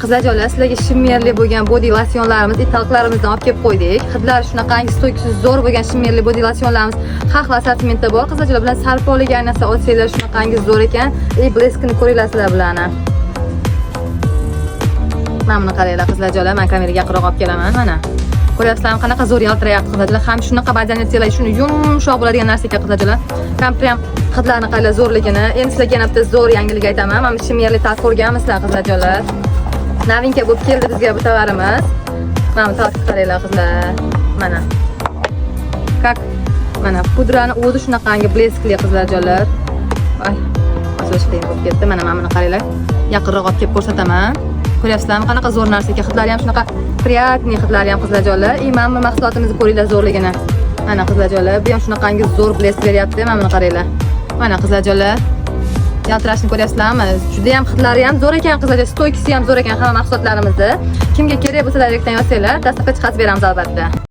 Qizlarjonlar, sizlarga shimmerli bo'lgan body losyonlarimiz italiklarimizdan olib kelib qo'ydik. Hidlari shunaqangi стойкий si zo'r bo'lgan shimmerli body losyonlarimiz har xil assortimentda bor. Qizlarjonlar bilan sarpoliga ayniqsa olsanglar, shunaqangi zo'r ekan. И блеск ini ko'ringlar sizlar bilan. Mana buni qaranglar, qizlarjonlar, men kameraga yaqinroq olib kelaman, mana. Ko'ryapsizlarmi, qanaqa zo'r yaltirayapti, qizlarjonlar. Ham shunaqa bajarib, shuni yumshoq bo'ladigan narsa ekan, qizlarjonlar. Ham прям hidlarni qaranglar zo'rligini. Endi sizlarga yana bitta zo'r yangilik aytaman. Mana bu shimmerli talk ko'rganmisizlar, qizlarjonlar? Новинка bo'lib keldi bizga bu tovarimiz. Mana bu talkni qaranglar, qizlar. Mana. Как mana pudrani o'zi shunaqangi блеск li, qizlarjonlar. Ay, ochilish qiyin bo'lib ketdi. Mana buni qaranglar. Yaqinroq olib kelib ko'rsataman. Ko'ryapsizlarmi, qanaqa zo'r narsa ekan. Hidlari ham shunaqa приятный, hidlari ham, qizlarjonlar. И mana bu mahsulotimizni ko'ringlar zo'rligini. Mana, qizlarjonlar, bu ham shunaqangi zo'r блеск beryapti. Mana buni qaranglar. Mana, qizlarjonlar. Yaltirashini ko'ryapsizlarmi? Juda ham hidlari ham zo'r ekan, qizlarjon, стойкий si ham zo'r ekan hamma mahsulotlarimizni. Kimga kerak bo'lsa, direktdan yozsanglar, доставка chiqarib beramiz albatta.